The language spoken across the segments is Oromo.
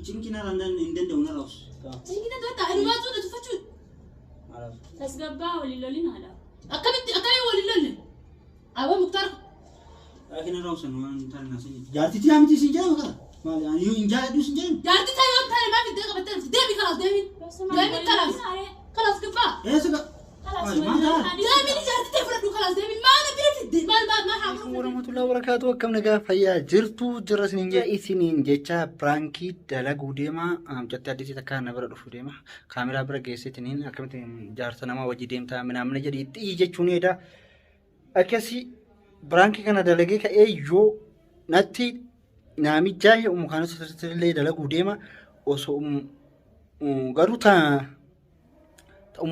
Cinqina hin danda'u narra obsu. Cinqina ta'e inumaa tuudha tuffachuu. Tasgabbaa waliin lolin haadha. Akkamitti akkamii waliin lolle? Awwa Muktaar. Laakiin narra obsan waan taane naa sin Jaartitti yaa miti sin jedhama kana. Maali ani hin jaaladhu sin jedhama. Jaartii ta'e yoo ta'e maaf iddoo qabattee dhufte? Deemi kalaas deemi. Deemi kalaas. Kalaas kibbaa. Eessa ga? Deemi jaartii ta'e fudhadhu kalaas deemi. Maal bira fidde? Maal maal maal haa godhu? Warahmatullahi wabarakatuh. Akkam nagaa fayyaa jirtu jirra isiniin jedha isiniin jecha piraankii dalaguu deema. Mucattii addisii takka na bira dhufu deema. Kaameraa bira geessetiniin akkamitti jaarsa namaa wajji deemtaa minaamina jedhi itti iyyi jechuun eeda. Akkasii piraankii kana dalagee ka'ee yoo natti naamichaa mukaan illee dalaguu deema osoo garuu ta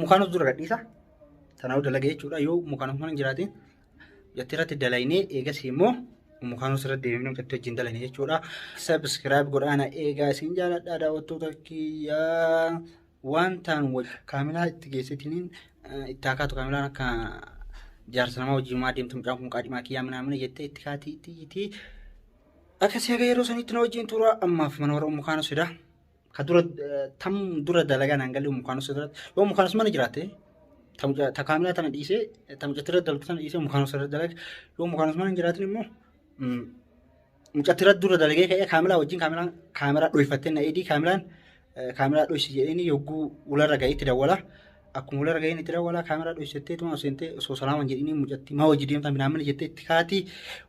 mukaan dura gadhiisa. Tanaaf dalagee jechuudha yoo mukaan mana hin jiraatin jettee irratti dalaynee eegas immoo mukaan irratti deemnee mucatti wajjin dalayne jechuudha. Subscribe godhaana eegaa isin jaaladha daawwattoota kiyyaa waan ta'an kaamilaa itti geessitiniin itti haa kaatu kaamilaan akka jaarsa namaa wajjin maa deemtu mucaan kun qaadhimaa kiyyaa minaamina jettee itti kaatii itti itti akkasii haga yeroo sanitti na wajjin tura ammaaf mana warra mukaan sodaa. Ka dura tam dura dalagaa naan galee mukaanus irratti yoo mukaanus mana jiraatte ta kaamilaa tana dhiisee ta mucatti irra dalgu tana dhiisee mukaanus irra dalaga yoo mukaanus mana hin jiraatin immoo mucatti irra dura dalagee ka'ee kaamilaa wajjin kaamilaan kaameraa dhoyfattee na eedii kaamilaan kaameraa dhoysi jedheeni yogguu ularra ga'ee itti dawwala Akkuma wal arganii itti dawwalaa kaameraa dhoysattee tuma seentee osoo salaaman jedhanii mucattii maa hojii deemtaa minaamina jettee itti kaatii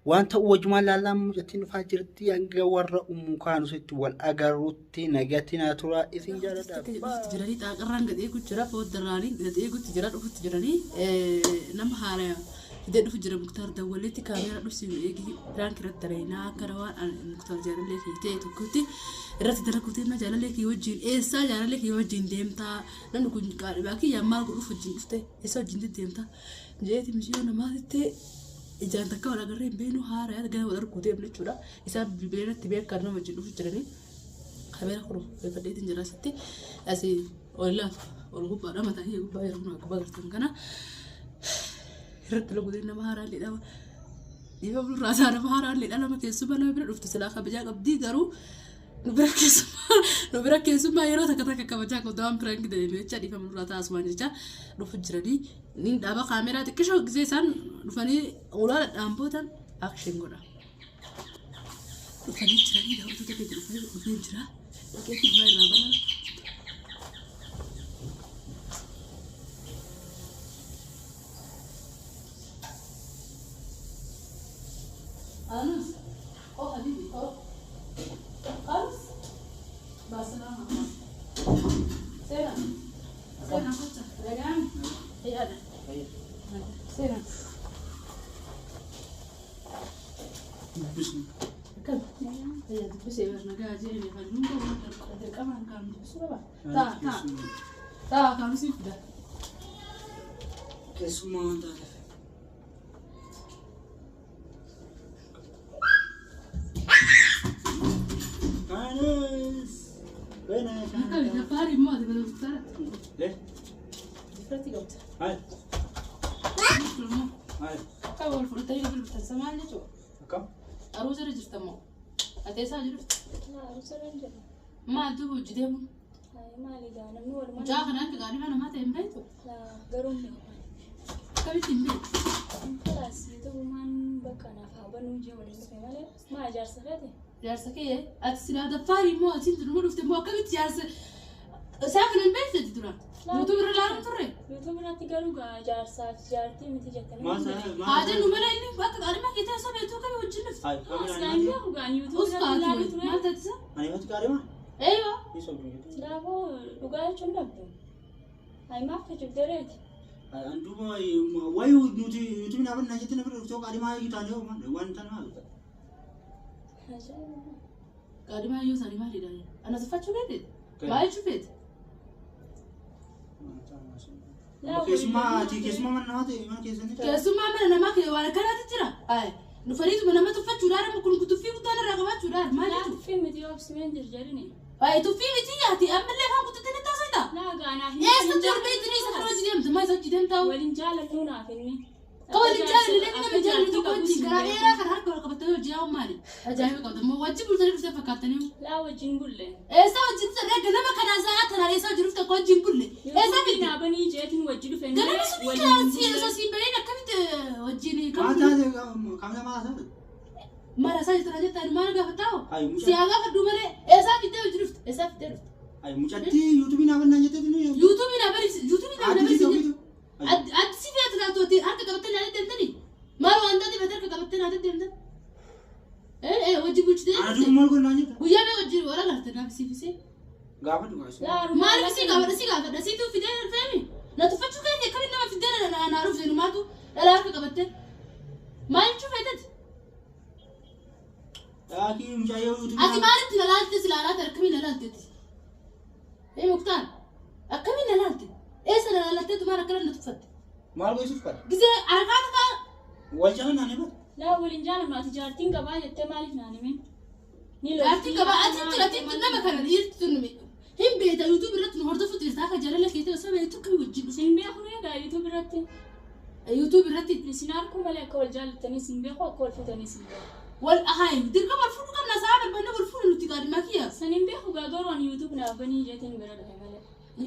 waan ta'u wajjumaan laallaa mucattiin dhufaa jirti hanga warra ummuu kaanusitti wal agarrutti nagatti naa turaa isin jaaladha. Dhufutti jiranii xaaqarraan gad eegu jira fooddarraanii gad eegutti jira dhufutti jiranii nama haaraya fidee dhufu jira Muktaar dawwaleetti kaameeraa dhufsi nu eegi piraank irratti dalaynaa akka waan Muktaar jaalallee kee ta'e tokkotti irratti dalaguu deemna jaalallee kee wajjin eessaa jaalallee kee wajjin deemtaa Namni kun qaadhimaa kiyya maal godhuuf wajjin dhufte eessa wajjin deddeemta jeeti miciyoo namaatitti ijaan takka wal agarree hin beeknu haara yaada gara wal arguu deemnu jechuudha. Isaan bilbilee irratti beekan nama wajjin dhufu jiranii kameera kun beekadheetiin jira asitti asii ol laafa ol gubbaadha mataa kiyya gubbaa yeroo kun gubbaa gartan kana irratti lagudee nama haaraa illee dhaba. Dhiifa bulurraa isaa nama haaraa illee dhala nama keessumaa nama bira dhufte silaa kabajaa qabdii garuu Nu bira keessummaa nu bira keessummaa yeroo takka takka kabajaa qabda waan piraanki deeme jecha dhiifama nurraa taasisumaan jecha dhufu jiranii ni dhaaba kaameraa xiqqishoo gisee isaan dhufanii ulaa dhadhaan boodan action godha. Dhufanii jiranii daawwattoota keenya dhufee dhufee jira. Dhaqeetti duraa irraa banaa. Anus, oh habibi, oh. خلاص مع السلامة. سلام سلام رجعان هي أنا سلام. Dubbisni. كم هي تلبسي باش نقاعد يعني خلينا كمان كان تلبسوا تا تا تا كان سيف ده. Keessummaa waan taateef. Anis. Buena. Jafari immoo ati mana muktaara. Eh? Jafratti qabda. Maal? Maal? Akka wal fudhatanii wal bilbiltan maal jechuudha? Akkam? Aruusa irra jirta moo? Ati eessaa jirtu? Aruusa irra hin jiru. Maal duuba hojii deemu? Maali gaa namni walumaa. Mucaa kana akka gaarii mana namaa ta'e hin beektu? Garuu hin beeku. Akkamitti hin beektu? Kalaas yuutubumaan bakka naaf haa banuu jee waliin dhufe malee maa jaarsa feete? Jaarsa kee ati silaa daffaarii immoo atiin duruma dhufte immoo akkamitti jaarsa isaa kana hin beektu ati dura? Yuutuub irra ilaalaa turre? Yuutuub irratti garuu gaa jaarsaaf jaartii miti jettanii. Maal sana? Haa jennu malee inni akka gaarii kee ta'e osoo beektuu akkamii wajjin dhufte? Silaa hin beeku gaa yuutuub Us irratti kaati ilaaluu maal ture. taatisa? Ani mati qaadhima? Eeywa. Ni sobdu jechuudha. Silaafuu dhugaa jechuun dhabdu. Ayi maaf kijibdereeti? Duuba wayi nuti yuutuubiin dhaabannaa jettee na bira dhuftee qaadhimaa iyyuu taanee waan taane maal? Ajaa'iba. Qaadimaa iyyuu isaanii maalidha? Ana tuffachuu feete? Maal jechuu feete? Keessumaa ati keessumaa mana namaa ta'e mana keessanii ta'e. Keessumaa mana namaa kee waan akkanaatu jira. Ayi dhufaniituma nama tuffachuudhaan kun tuffii guddaan irraa qabaachuudhaan maal jechuudha? Tuffii miti obsimeen jirjarini. Ayi tuffii miti yaati ammallee afaan guuttattee natti haasofta. Laa gaanaa hin Eessa torbee itti isa kana hojii deemta? Maa isa hojii deemta? Waliin jaaladhuu naaf inni. Ka waliin jaalanne namni nama jaalanne tokko wajjin garaa dheeraa kan harka wal qabatanii hojii yaa'u maali? Ajaa'iba qabda. Moo wajjin bultanii dhuftee fakkaatanii? Laa wajjin bulle. Eessa wajjin dhufte? Reegga nama kanaa sa'aa tanaan eessa wajjin dhufte akka wajjin bulle? Eessa Yuutuubii fidde? naa banii jeetiin wajji dhufe Ganama malee sun waliin kanaan si bulle. osoo siin bahin akkamitti wajjin Maal kam taate qaamni maal taate? mara isaa jirtan jettan maal gaafataa? Ayi Si mucaa haa gaafadhu malee eessaa fiddee wajjin dhufte? Eessaa fiddee dhufte? ayi mucattii yuutuubii naa bannaan jettee tuni. Yuutuubii naa bari yuutuubii naa Addi bari si ofiitu. Addi si feetu taatu harka qabattee naa deemtani? Maal waan taateef ati harka qabattee naa deemtan? Ee wajji bulchitee Ana dhufte. duuba maal godhu naan jetta? Guyyaa mee wajjin wal agarte naaf siifisee? Gaafa dhugaa sun. Laa arumaa Maaliif si gaafadha si gaafadha siitu fidee dhufeemi? Na tuffachuu keeti akkamiin nama fidee naa dhufte numaatu dhalaa harka qabattee? Maal jechuu feetati? Yaakii mucayyoo yuutuubii Ati maalitti na laalte si laalaa akkamiin na laalteeti? Ee Muktaar akkamiin na laalte? Eessa na laallatteetu maal akkana na tuffatte? maal gochuuf qaba? Gisee harkaa takkaa Wal jaalannaan himata. Laa waliin jaalannu ati jaartiin qabaa jettee maaliif naan himin? Ni Jaartiin qabaa ati tun ati tun nama kana dhiirti tun hin beekta yuutuub irratti nu hordofu jirta akka jaalala keetii osoo beektu akkamii wajjin dhufe? Isin beeku egaa yuutuub irratti. Yuutuub irratti Isin harkuu malee akka wal jaallattanii isin beeku akka wal fuutanii isin beeku. wal ahaay dirqama wal fuudhuu qabna sa'a barbaanne wal fuudhu nuti qaadimaa kiyya. San hin beeku gaa garuu ani yuutuub naaf banii jeetiin bira dhufe malee.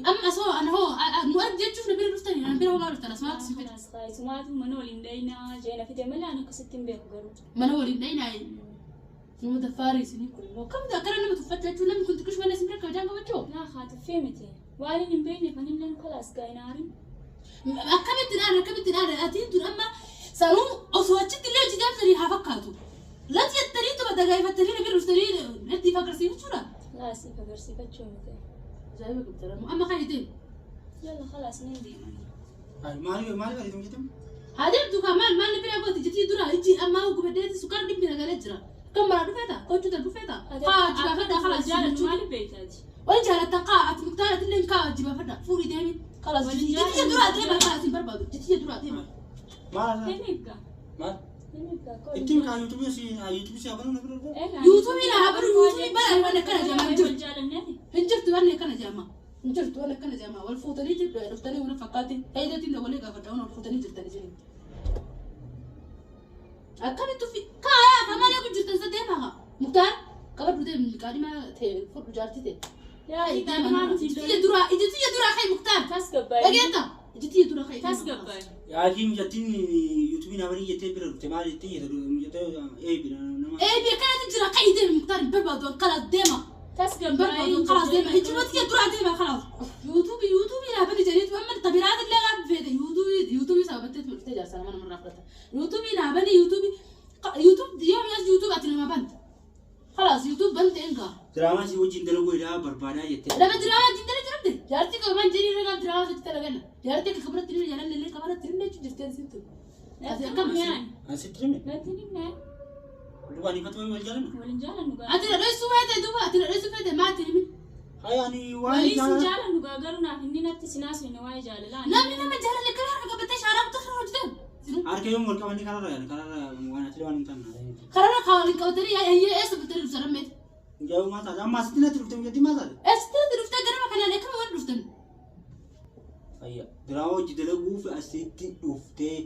Amma asoo ana hoo nu argi jechuuf na bira dhuftani na bira homaa dhuftan asumaatti si fide. Kanaas taa'isumaatu mana waliin dhayinaa jee na fide malee ani akkasitti hin beeku garuu. Mana waliin dhayinaa nama daffaarii isinii kun immoo akkamitti akkana nama tuffachuu jechuun namni kun xiqqishu malee isin bira kabajaan qabachuu? Naa haa tuffee miti. Waan hin beekne fanilleen kalaas gaa'inaarin. Akkamitti dhaana akkamitti dhaana atiin tun amma sanuu osoo achitti illee hojii deemtanii haa fakkaatu. Lati jettanii tuma dagaayifattanii na bira dhuftanii natti agarsiifachuudha. Laa siif agarsiifachuu miti. Ajaa'iba qabdara amma kan ittiin Yalla kalaas ni deemani. Ayi maal maal godhu jettee? haa deemtu kaa maal maal na bira gooti jetii dura ijji ammaa gubaddeetti sukkaara dhibbi nagalee jira. Kan maraa dhufeeta kochuu darbu feeta. Kaa jibaafadha kalaas jaalannu jechuu. maaliif beektaati? Wal jaalattan kaa ati muktaara illee kaa jibaafadha fuudhii deemi. Kalaas Waliin jetii dura deema kalaas hin barbaadu jetii dura deema. Maal Hin eeggaa. maal? Hin eeggaa akka waliin Ittiin kaa yuutuubii si yuutuubii si habanuu na bira dhufe? Egaa Yuutuubii naa habaru yuutuubii bara waan akkana jedhamaa hin jiru. Wal jaalanneeti. Hin jirtu waan akkana jedhama. Hin jirtu waan akkana jedhama. Wal fuutanii jirtu dhuftanii wal fakkaatti. Fayyadatiin dabalee gaafadha wal fuutanii jirtan isin. Akkamitti ufi kaayaa kan malee kun jirtan isa deemaa haa. Muktaar qabadhu deemi qaadhima ta'e fudhu jaartii ta'e. Yaa qaadhimaa miti Ijji duraa ijji tiyya duraa kai Muktaar. Tas gabbaa'e. Dhageetta ijji tiyya duraa kai. Tas gabbaa'e. Yaakii mucattiin yuutuubii naa banii jettee bira dhufte maal jettee jetta mucattee eebbi nama. Eebi akkanatti jira kai deemi Muktaar hin barbaadu kalaas deema. Tas gabbaa'e. Barbaadu kalaas deema ijji tiyya duraa deema kalaas. Yuutuubii yuutuubii dhaabbanni jedhaniitu amma tabiraati illee gaafa feete yuutuubii yuutuubii sababattee dhuftee jaarsa nama namarraa fudhata. Yuutuubii dhaabbanni yuutuubii yuutuub yoo mi'as yuutuub ati nama banta. Kalaas yuutuub bante engaa. Diraamaa si wajjin dalaguu jedhaa barbaadaa jettee. Nama diraamaa jintala jiramte jaartii qaban jedhii irra diraamaa sitti dalaganna. Jaartii akka kabaratti illee jaalalli illee kabaratti illee jechuun jirteen sittu. Ati akkam Natti An sitti hime. Natti himne. Duwwaan ifatu wal jaalanna. Waliin jaalannu gaa. Ati na dhoysuu feete duuba ati na dhoysuu feete maati himin. Hayi ani waan Walii sin jaalala. jaalannu gaa garuu naaf inni natti sinaas hin waa'ee jaalalaa. Namni nama jaalala gara harka qabatee shaaraa kutaa kana hojjetan. Harka yoom wal qabanii kararra yaala kararra waan ati waan hin taane. Kararra kaawwaliin qabatanii hayyee eessa bitanii dhuftan ammeeti. Mucayyoo maal taate? Amma asitti natti dhufte mucattiin maal taate? Eessatti dhuftee garuma kanaan akkama wal dhuftan. Fayya. Diraamaa hojii dalaguuf asitti dhuftee.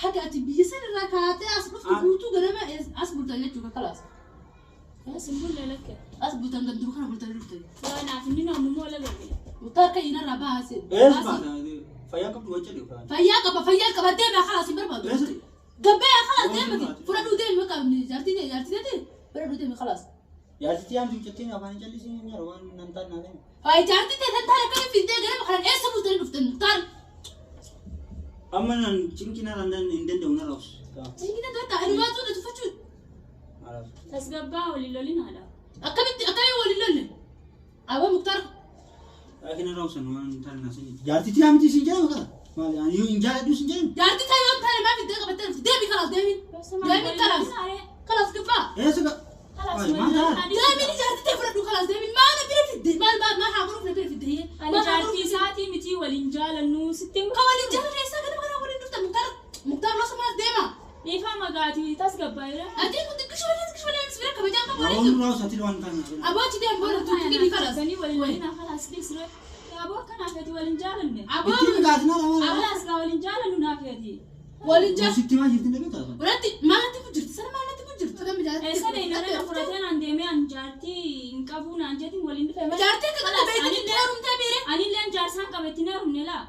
Haga ati biyya sana irraa kaatee as dhuftu guutuu ganama as bultan jechuudha kalaas. Sin bulle lakke. As bultan ganduma kana bultanii dhuftan. Waa naaf inni namummaa wal agarre. Muktaar kan inni baase. Eessa baata? Fayyaa qabdu wajja dhufa. Fayyaa qaba fayyaa qaba deema kalaas hin barbaadu. Eessa? Gabbee kalaas deemati fudhadhuu deemi bakka jaartii ta'e jaartii ta'e fudhadhuu deemi kalaas. Jaartitti yaamtu mucattiin afaan jallisii hin jiru waan nan taane naa ta'e. Faaya jaartii ta'e tan taane akkamiin fiddee garuma kanaan eessa bultanii dhuftan Muktaar. Amma nan cinqina hin danda'u na raabsu. Cinqina ta'e anumaatu na tuffachuun. Tas gabbaa waliin lolin haadha. Akkamitti akkamiin waliin lolle? Aboo Muktaar Laakiin raabsan waan taane naa sanyii. Jaartitti yaamti siin jedhama kana. Maali ani hin jaaladhu siin jedhama. Jaartii ta'e yoo taane maaf iddoo qabattee dhufte deemi kalaas deemi. Deemi kalaas. Kalaas gabbaa. Eessa ga? Kalaas Maal taate? Deemi jaartii ta'e fudhadhu kalaas deemi maal na bira fidde maal maal maal haa godhuuf na bira fidde hiyyee. Ani jaartii isaatii miti waliin jaalannu sitti Ka waliin jaalanne eessaa ganama kana waliin dhuftan Muktaar Muktaar losa maal deema. Dhiifama magaatii tas gabbaa'eera. Ati kun xiqqishu malee xiqqishu malee anis bira kabajaan qabu waliin Namoonni raabsati waan taane naa sanyii. Aboo achi deemu booda tuuti kalaas. Ganii waliin lolin kalaas dhiisre. Aboo akkanaaf ati waliin jaalanne. Aboo Ittiin gaatina raabsa. Kalaas gaa waliin jaalannu naaf ati. Waliin jaa. Sitti maa jirti dhageetaa? Walaatti maalatti kun jirti? Sana maalatti kun jirti? Nama jaartii. Eessa deemnee na fudhatee naan deemee an jaartii hin qabu naan jeetiin waliin dhufe malee. Jaartii akka qabdu beektu itti heerumtee miire. Anillee jaarsaan qaba ittiin heerumne laa.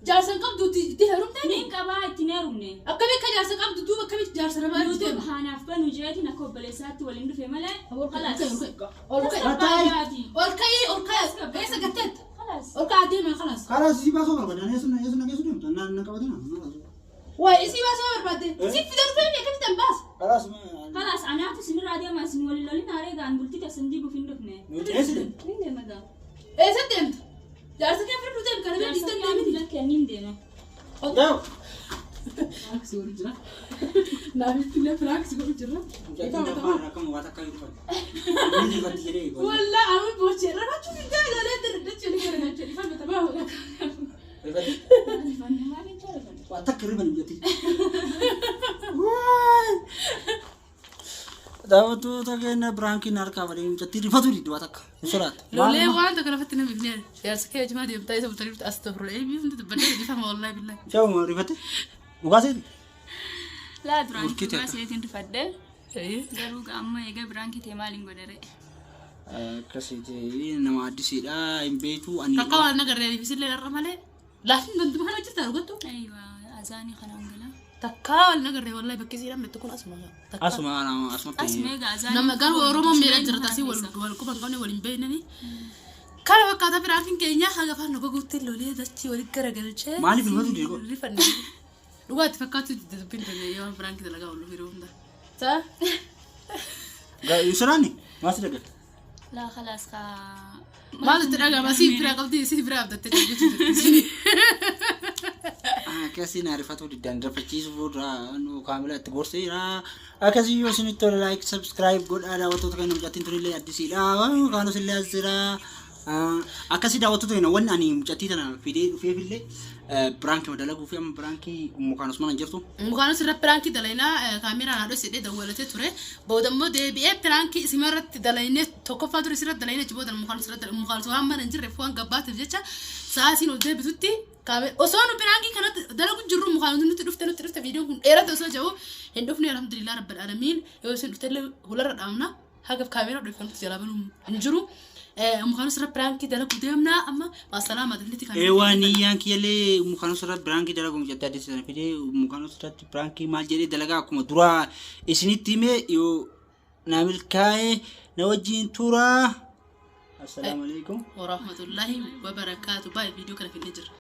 Jaarsan qabdu itti heerumtee Niin qabaa ittiin heerumne. Akkamii akka jaarsa qabdu duuba akkamii jaarsa namaa YouTube deema? haanaaf banu jeetiin akka obboleessaatti waliin dhufe malee. Ol Khalaas. ka'ii ol ka'ii ol ka'ii eessa gatteetta? Khalaas. Ol ka'aa deemaa khalaas. Karaa si baasoo barbaadan eessa eessa na geessu deemta? Na na qabatina. Waay isii baasoo barbaadde. Isii fidee dhufee mi akkamitti baasa? Karaas Khalaas anaatu isinirraa deema isin waliin lolin haree gaan bultii teessan diiguuf hin dhufne. Nuti eessa deemta? Niin deema gaa. Eessa deemta? Jaarsa kee fidee dhufee kana bira dhiistee deemiti. Lakkee niin deema. Yaa'u. Firaaksi godhu jira. Naaf illee firaaksi godhu jira. Akkam waan takka hin dhufanne. Inni rifatti jedhee. Wallaa amma bochee rafachuu hin ta'e ilaalee diriddachuu ni gara galchee ifame tabaa hola. Rifatti. Maal jecha rifate? Waan takka rifan hin jetti. Daawwattoota keenya biraankiin harkaa badee mucattii rifatu diddu waan takka. Hin sodaattu. Lolee waan tokko lafatti nama himne jaarsa kee jimaa deemtaa isa butanii as tofru eebii hundi dubbannee ifama wallahi billahi. Shaawuma rifatte. Dhugaa seeti. Laa duraan Burkite dhugaa akka. seetiin rifadhe. Garuu amma egaa biraan kitee maaliin godhere? Akkasiiti nama addisiidha hin beektu ani. Takka waan nagarree isillee irra malee laafiin ganduma kana hojjetaa argattu. Aywa azaanii kanaan gala. Takka waan nagarree wallahi bakki isiidhaan mettu kun asuma. Asuma asumatti. Asuma egaa azaanii. Nama garuu Oromoon miidhaa jira taasii wal wal quban qabne waliin beeknani. Kana fakkaata biraankiin keenya haga afaan nu goguutti lolee dachii walitti garagalchee. Maaliif rifatu diigo? Rifanne. Dhugaatti fakkaatu dubbiin tolee yoo biraankii dalagaa oolu yeroo hunda. Saa? Hin sodaanne maal si dhagatte? Laa khalaas kaa. Maal itti dhagahama? Sii biraa qabdi, sii biraa abdattee jirti. Akkasii na rifatu diddaan rifachiisuu booda nu kaamila itti gorseera. Akkasii yoo isinitti tole like subscribe godhaa daawwattoota keenya mucattiin tunillee addisiidha. Kaanos illee as jira. Akkasii daawwattoota keenya wanni ani mucattii tana fidee dhufeefillee biraankii dalaguu fi amma biraankii mukaanos mana hin jirtu. Mukaanos irra piraankii dalaynaa kaameraan haadha sidhee dawwalatee ture. Booda immoo deebi'ee piraankii isima irratti dalaynee tokkoffaa ture isirratti dalaynee achi booda mukaanos irratti mukaanos waan mana hin jirreef waan gabbaatiif jecha sa'aatiin ol deebitutti osoo nu piraankii kanatti dalagu jirru mukaanos nutti dhufte viidiyoon kun dheerate osoo jiru hin dhufne alhamdulillah rabbil aalamiin yoo isin dhufte illee hularra dhaabna haga kaameraa dhufe kanatti jalaa banuu hin jiru. Mukaanos irra piraankii dalagu deemnaa amma maasalaama dafniti Eewaa niyyaan kiyyallee mukaanos irratti biraankii dalagu mucattii addisii sana fidee mukaanos irratti biraankii maal jedhee dalagaa akkuma duraa isinitti hime yoo na milkaa'e na wajjin turaa. Assalaamu alaikum. Warahmatullahi wabarakaatu. Baay'ee viidiyoo kana fidnee jirra.